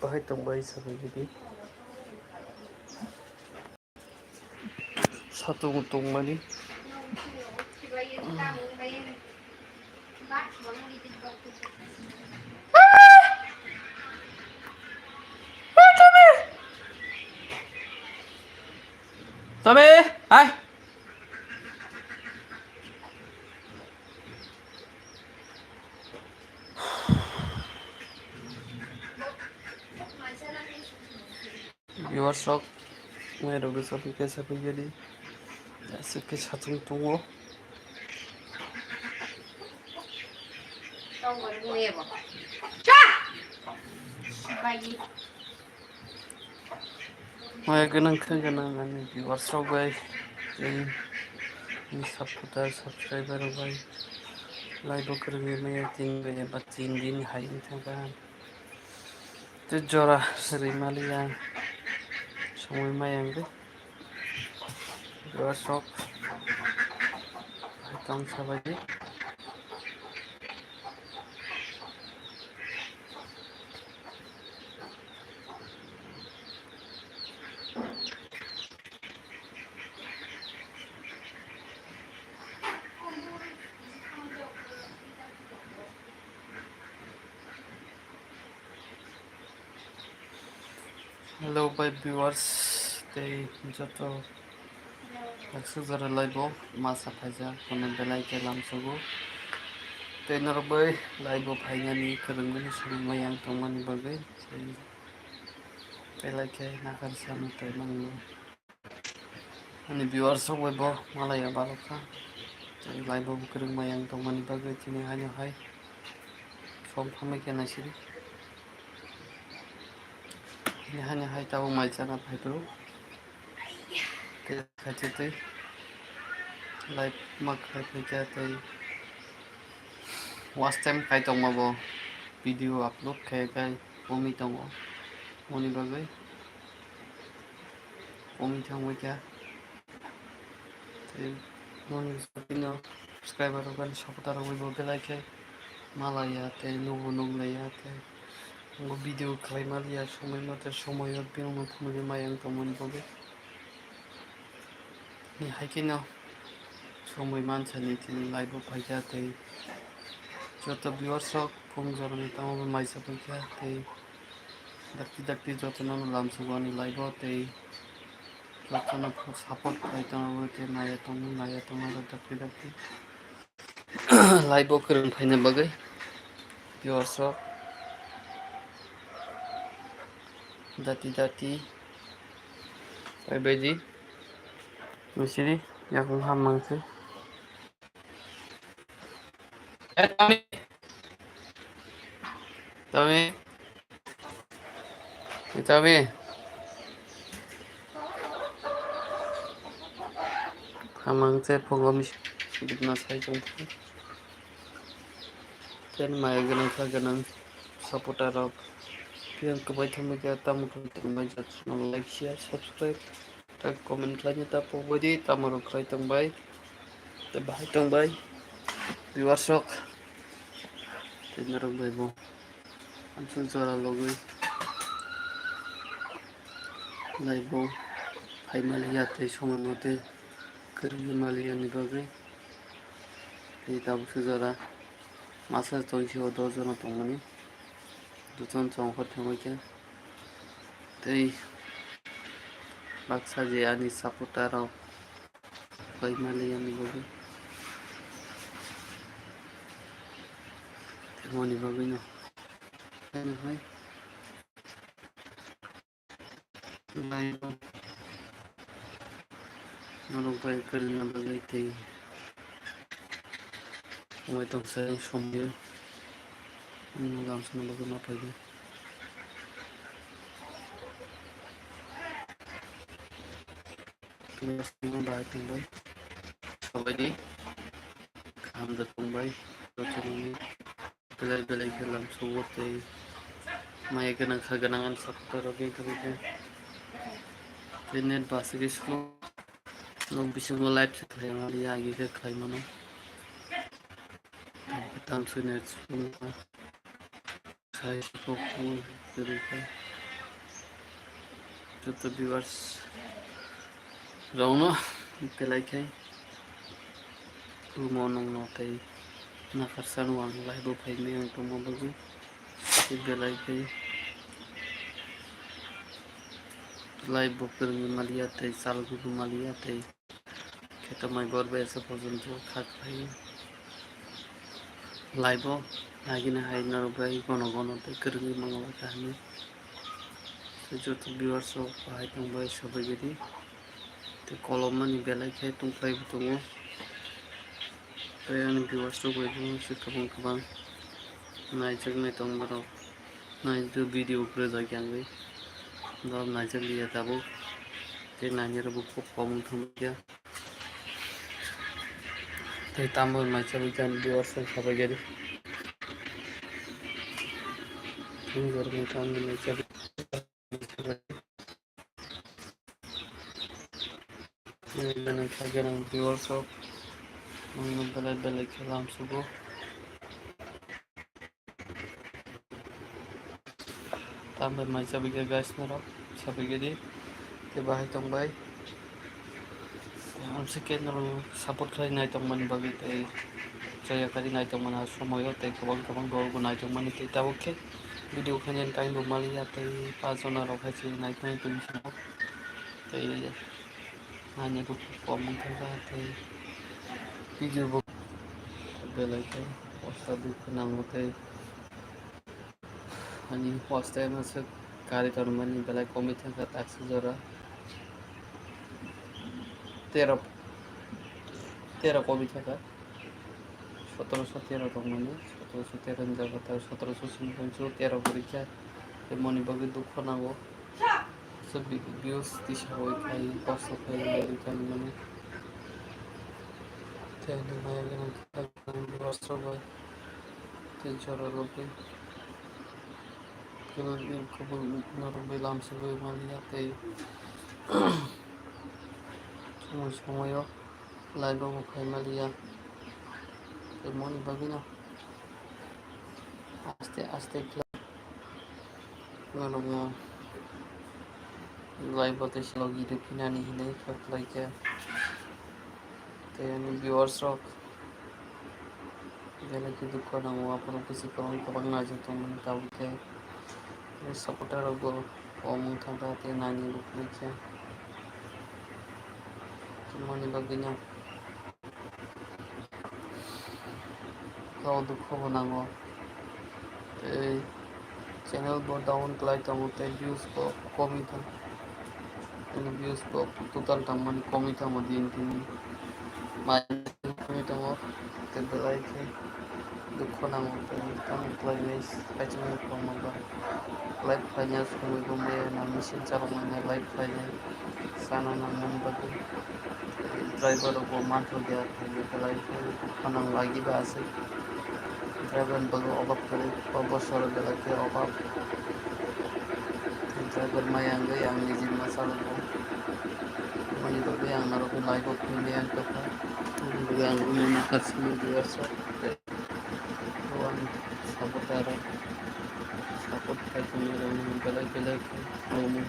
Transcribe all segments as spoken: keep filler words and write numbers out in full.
Bahai tong bai sabai gidi. Satung tongmani. Tabe, hai. Viewers rok, mai rok bwsa khe sapai gadi. Aswk khe satung tongo. Mai gwnang khe gwnang ani viewers rok bai, tei ani supporter, subscriber rok bai. Live o kwrwngwi maya tin bai eba tin din hai wngkha. Tei jora swrwi maliya, songwi maya wngwi. Jora sok hai tong sabaidi. Hello bai viewers, tei joto kaisa jora live o masa phaijak, kono belai khe lamsogo. Tei norok bai live o phainani kwrwngmani samung yang tongmani bagwi tei belai khe nakarsa no tei mangno. Ani viewers rok bai bo malaya balok kha. Tei live o kwrwng bai ang tongmani bagwi tini haino hai som phamai khe naisidi. Tini haino hai tabuk mai chana phai phuru. Tei khaitwi twi live ma khai phai kha tei watch time khai tongma bo video upload khai khai komwi tongo. Moni bagwi. Komwi thangbai kha. Tei noni bisingtwi no subscriber rok ani supporter rok bai bo belai khe malaya tei nugo nuglaiya tei bo video khlai maliya somoi mate somoi o bini mungkha mungkha maya wng tongmani bagwi. Ni hai kheno somoi mansani tini live o phaikha tei joto viewers rok phung jorani tamo bo maisa paikha tei dakti dakti jotono lamsogo ani live o tei jotono support khlai tongo tei naiya tongo naiya tongo dakti dakti live o kwrwng phaina bagwi viewers rok dati dati bai bai di. Misiri yakung ham mangsi. Eh, Tommy. Tommy. Tommy. Hamang se phogo mis-, bidna sai tong pho. Ten maya gwnang kha gwnang supporter rok. Yang kwbai thangbai kha tamo kwbai thangbai jat like share subscribe. Tei comment khlaina ta pogbaidi tamo rok khlai tongbai. Tei bahai tongbai. Viewers rok. Tei norok bai bo. Amsuk jora logwi. Live o. Phaimaliya tei somoi mote. Kwrwngwi maliya ni bagwi. Tei tabuk se jora. Masa tongsi o dos jona tongmani. Duchon chongkhor thangwi khe. Tei baksa je ani supporter rok bai maliya ni bagwi. Tei moni bagwi no. Hai. Live o norok bai kwrwngna bagwi tei wngwi tongsa somoi o. Nwng lamsana bagwi ma phaidi. Bahai tongbai. Sabaidi. Kaham da tongbai. Belai belai khe lamsogo tei maya gwnang kha gwnang ani supporter rok wngkha khe tei net baswk slow nok bisingo live se khlai maliya agi khe khlai mano tamsui net slow sai kok kwrwi khe Joto viewers rokno belai khe khulumo nongno tei nakarsa no ang live o phaimani ang tongma bagwi. Tei belai khe live bo kwrwngwi maliya tei chalogwi bo maliya tei kheto mai bor bai asa porjonto kha khlai live o nagina hai norok bai gono gono tei kwrwngwi mangla kha hinwi. Tei joto viewers rok bahai tongbai sabai gidi. Tei kolomani belai khe tongkhlai bo tongo. Tei ani viewers rok bai bo se kwbang kwbang naijak nai tongma rok. Nai do video kwrwjak yang bai. Norok naijak liya tabuk. Tei nainai rok bo khub kobong thangya. Tei tamo mai chabai khe ani viewers rok sabai gidi. Tei jorok ni tamo mai chabai. Belai kha ganang viewers rok, belai belai khe lam sugo. Tambai mai chabai khe guys norok sabai gidi. Tei bahai tongbai. Hamsi khe norok support khlai nai tongmani bagwi tei chaya kari nai tongmani a somoyo tei kwbang kwbang borok bo nai tongmani tei tabuk khe video khainani time bo maliya tei paanch jona rok hai se nai tongwi tong tei naina rok khe kobong thangkha tei video bo belai khe poster dukhu nango tei ani poster no se kari tonmani belai komwi thangkha taksa jora. Tero, tero komwi thangkha. Sotoroso tero tongmani, sotoroso tero ni jaga tei sotoroso simi tero kwrwi kha. Tei moni bagwi dukhu nango. So bi-, views tisa oi khai, kosto khai, oi khai mani. Tei ani maya gwnang kha, viewers rok bai. Tei jora rok bai. Kwbangni kubun norok bai lam sogwi maliya tei chwng somoio live o bo phai maliya. Tei moni bagwino aste aste khlai norokno live o tei logi rw phinani hinwi kok khlaikha. Tei ani viewers rok belai khe dukhu nango, aphuru bwswk kwbang kwbang naijak tongmani tabuk khe. Tei supporter rok bo kobong thangkha tei naini bo kwrwi khe. Moni bagwino kok dukhu bo nango. Tei channel bo down khlai tongo tei views bo komwi tongo. Ani views bo total tangmani komwi tongo din din. Mai komwi tongo tei belai khe dukhu nango tei tamo khlainai kaichangma kwbangma ba live khlainai somoi bo maya na machine chalokmani live khlainai sana nangmani bagwi. Driver rok bo manthokya, belai khe phanang lagi ba aswk. Driver ni bagwi obak kwrwi, o bosoro belai khe obak. Driver maya wngwi ang niji ma chalogo. Aboni bagwi ang norokno live o phunwi ang tongkha. Aboni bagwi ang nini kaisa video sa. O ang support aro support khai tongwi rwmani belai belai khe nukmung.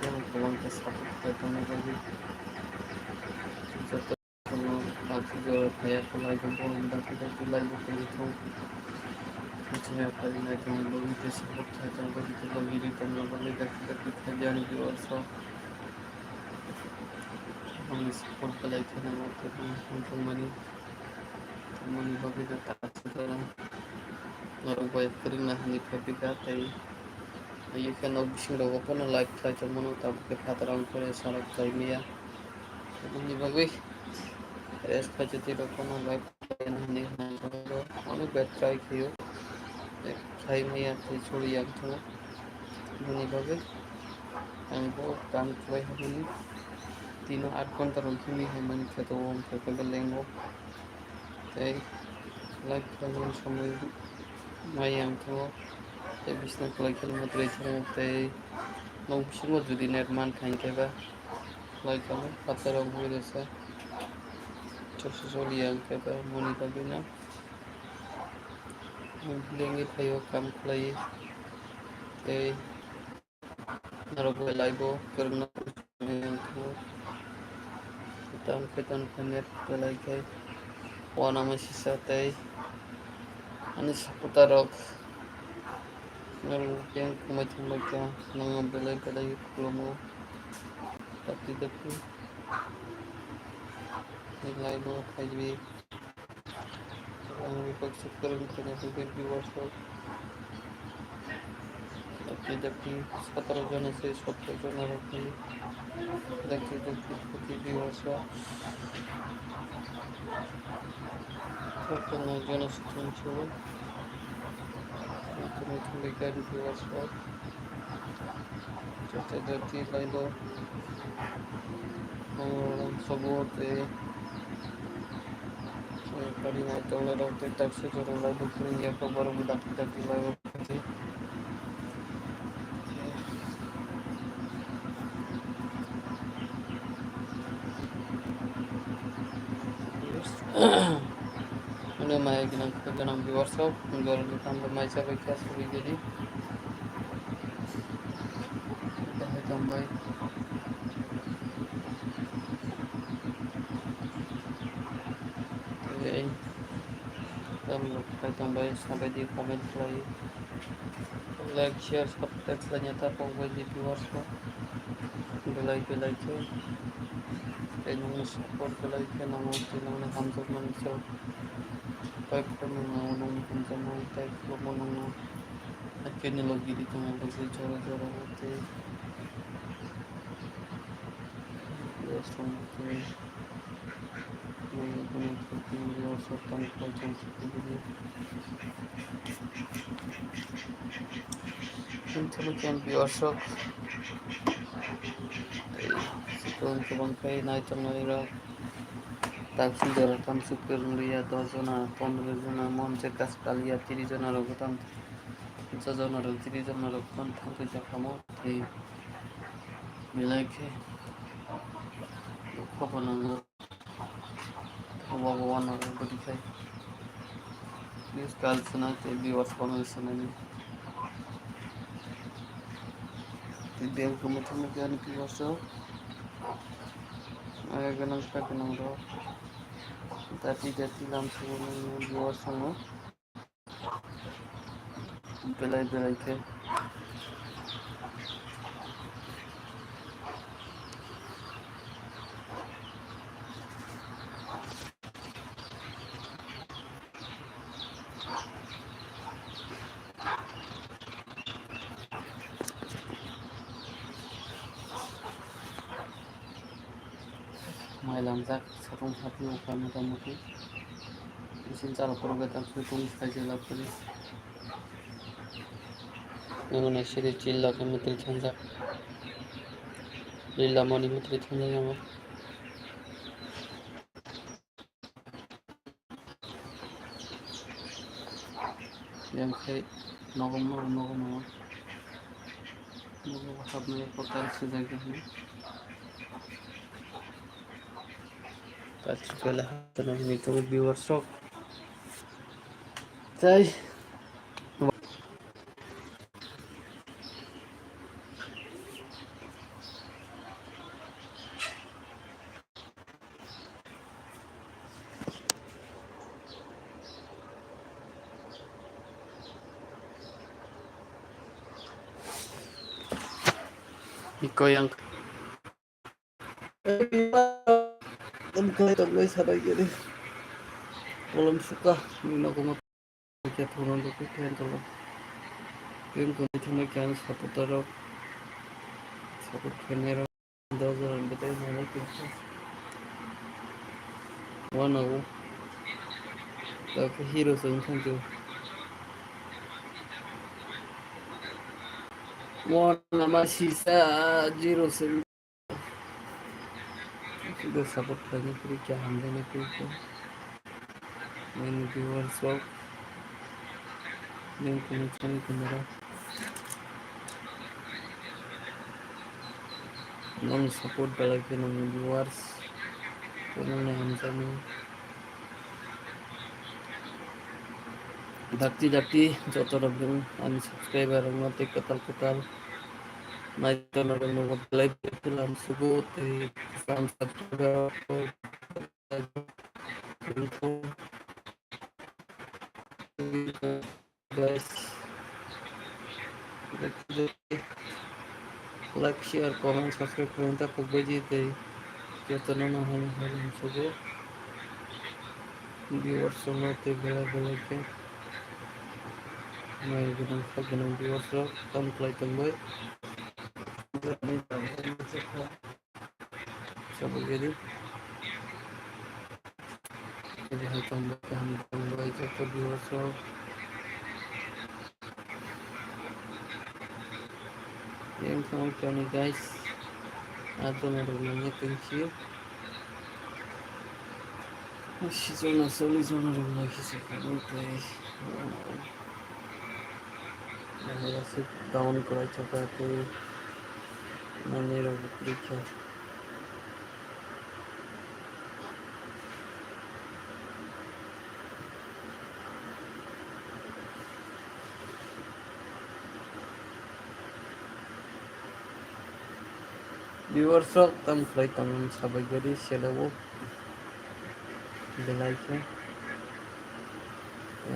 Yang kwbang khe support khai tongna bagwi joto no dakti jora phaiya khe live o bo dakti dakti live o tongwi thung. Chaya kari nai tongna bagwi tei support khai tongna bagwi tei logi rwi tongna bagwi dakti dakti khai di ani viewers rok. Ani support belai khe nango kwbang wng tongmani. Tongmani bagwi tei taksa jora norok bai kwrwngna hinwi phaiphikha tei ayuk khe nok bising rogo phano live khlai tongmano tabuk khe phataro wngkhe sara khlai maya. Aboni bagwi rest khaijak tei rok phano live khlaina hinwi hwnwi onek bai try khaio. Khlai maya tei choli yang thango. Aboni bagwi ang bo kam khlai habani tino aat ghonta rok himwi hai mani khe to wng khe lengo. Tei live khlaimani somoi maya wng thango. Tei bisna kwlai khe mwtai thango tei nok bisingo jodi net mankha hinkhe ba. Lai kamo phatar rok bui resa. Choksa choli ya hwnkhe ba moni bagwi no. Ang lengwi phaio kam khlaiwi. Tei Norok belai bo kwrwngno wngkha. Tamo khe tamo khe net belai khe uanama sisa tei ani supporter rok norok khe wngkha mai thangbai kha, nono belai belai khulumo. Dapli dapli like bo khaidi. Ang bebak se kwrwng khaina bagwi viewers rok. Dapli dapli satro jona se sotro jona rok ni. Dapli dapli khaidi viewers rok. Sotro noi jona se chwng se. Tini tini khaidi viewers rok. Joto jati laino, um, sobo tei, um, pari nai tongnai rok tei tak se jorok lai bo phwrwng ya khe borok bo dakti dakti lai bo khaidi. Hwnwi maya gwnang khe gwnang viewers rok, borokni tamo mai chabai khe asugwi gedi. Bahai tongbai. Tei tamo khai tongbai, sabai di comment khlai. Like, share, subscribe khlaina ta pokbai di viewers rok. Belai belai khe. Tei nokni support belai khe nango, tei nokni hamjakmani sok. Subscribe khlaina nango, nokni hamjakmani tei khulukma nango. Hakhe ni logi di tongo, bwsai jora jora tei. Viewers rok tei. Nini, nini, nini, viewers rok tamo khlai tong thik video. Nini thani khe viewers rok tei sikon kwbang khe nai tongnai rok. Taksuk jora tamsuk kwrwng liya, dos jona, pondro jona, monche kas kaliya, tris jona rok tam, ponsas jona rok, tris jona rok tam thangwi jakha mo tei belai khe dukho bo nango. Obo bo uanama bwtwi khai. Please kal swnai tei viewers kono swnai ni. Tei beng kwmwi thangwi khe ani viewers rok. Aya gwnang kha gwnang rok. Dati dati lam swngo nini viewers rok no. Belai belai khe. Mai lamjak satung satung ungkha motamuti. Bising chalo khoroknwi tang sui tong sai se lapri. Nangni siri chilla khe mutri thangjak. Lila mani mutri thangjak nango. Yang khai nogo nogo nogo nogo. Nogo hapnai portal swijak ya hwnwi. Kachi kala hapnai hwnwi tongo viewers rok. Tei. Iko yang. Tongwi sabai gede. Kolom suka, nogo mo. Khe thwngno dukhu khe tolo. Tei wngkha naithoknai khe ang supporter rok, support khainai rok. Dos jora ni bwtwi nainai khe. Wano o. Takhe hero se wngkha khe. Wano ma sisa zero se. Sudah support khlaina kwrwi khe, hamjakna kwrwi khe. Nini viewers rok, nini kunu channel kunu rok. Nini support belai khe nini viewers, kunu nini hamjakna. Dakti dakti joto rok ani subscriber rok no tei kwtal kwtal. Nai tongna rok no belai belai khe lam sugo tei sam subscribe rok guys. Like, share, comment, subscribe khlai ta kok bai di tei joto no no hai hai lam sugo. Viewers rok no tei belai belai khe nai gwnang sak gwnang viewers rok tam khlai tong bai. Sabagari. Jadi hai tong bai, kaham tong bai, joto viewers rok. Yang tong toni guys. Ato na rok nang thank you. Sijona soli jona rok nang kisa kaham tei. Down kwlai thaka tei manwi rok kwrwi kha. Viewers rok tam khlai tong sabai gari selao belai khe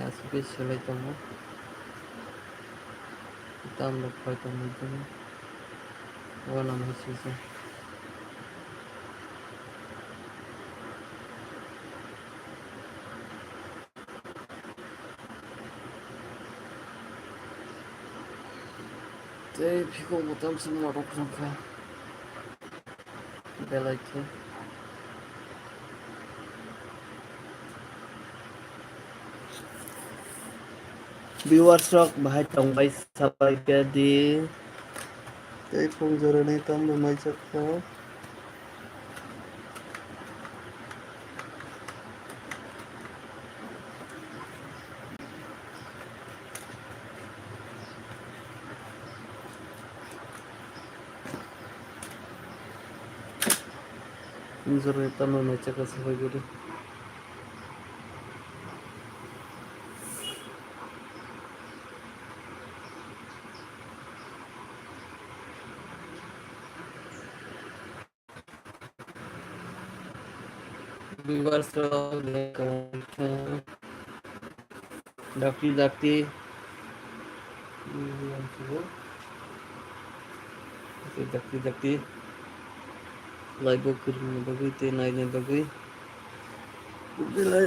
aswk selai tongo. Tam rok khlai tong mui tong wana mui sijak. Tei phikok bo tamsa norok wngkha belai khe. Viewers rok bahai tongbai sabai khe di. Tei phung jorani tambo maijak kha. Phung jorani tambo maijak kha sabai khe di. Viewers rok, dakti dakti, dakti dakti, live o kwrwngni bagwi tei naini bagwi belai